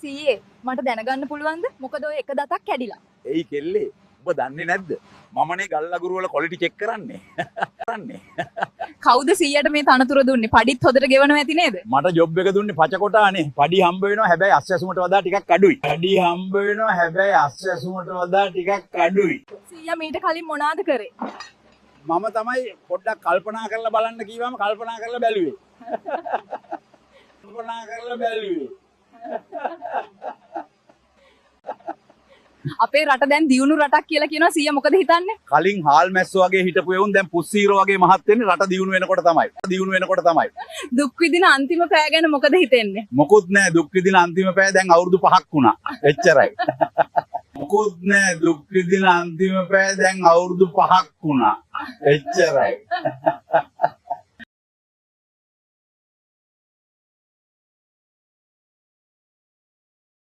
සීයේ මට දැනගන්න පුළුවන්ද මොකද ඔය එක දතක් කැඩිලා? එයි කෙල්ලේ, ඔබ දන්නේ නැද්ද? මමනේ ගල් අගුරු වල ක්වොලිටි චෙක් කරන්නේ. කරන්නේ. කවුද සීයට මේ තනතුර දුන්නේ? පඩිත් හොදට ගෙවනවා ඇති නේද? මට ජොබ් එක දුන්නේ පචකොටානේ. පඩි හම්බ වෙනවා හැබැයි අස්වැසුමට වඩා ටිකක් අඩුයි. පඩි හම්බ වෙනවා හැබැයි අස්වැසුමට වඩා ටිකක් අඩුයි. සීයා මීට කලින් මොනාද කරේ? මම තමයි පොඩ්ඩක් කල්පනා කරලා බලන්න කිව්වම කල්පනා කරලා බැලුවේ. කල්පනා කරලා බැලුවේ. අපේ රට දැන් දියුණු රටක් කියලා කියනවා සීයා මොකද හිතන්නේ? කලින් හාල් මැස්සෝ වගේ හිටපු එවුන් දැන් පුස්සීරෝ වගේ මහත් වෙන්නේ රට දියුණු වෙනකොට තමයි. දියුණු වෙනකොට තමයි. දුක් විඳින අන්තිම පෑ ගැන මොකද හිතෙන්නේ? මොකුත් නෑ, දුක් විඳින අන්තිම පෑ දැන් අවුරුදු 5ක් වුණා. එච්චරයි. මොකුත් නෑ, දුක් විඳින අන්තිම පෑ දැන් අවුරුදු 5ක් වුණා. එච්චරයි.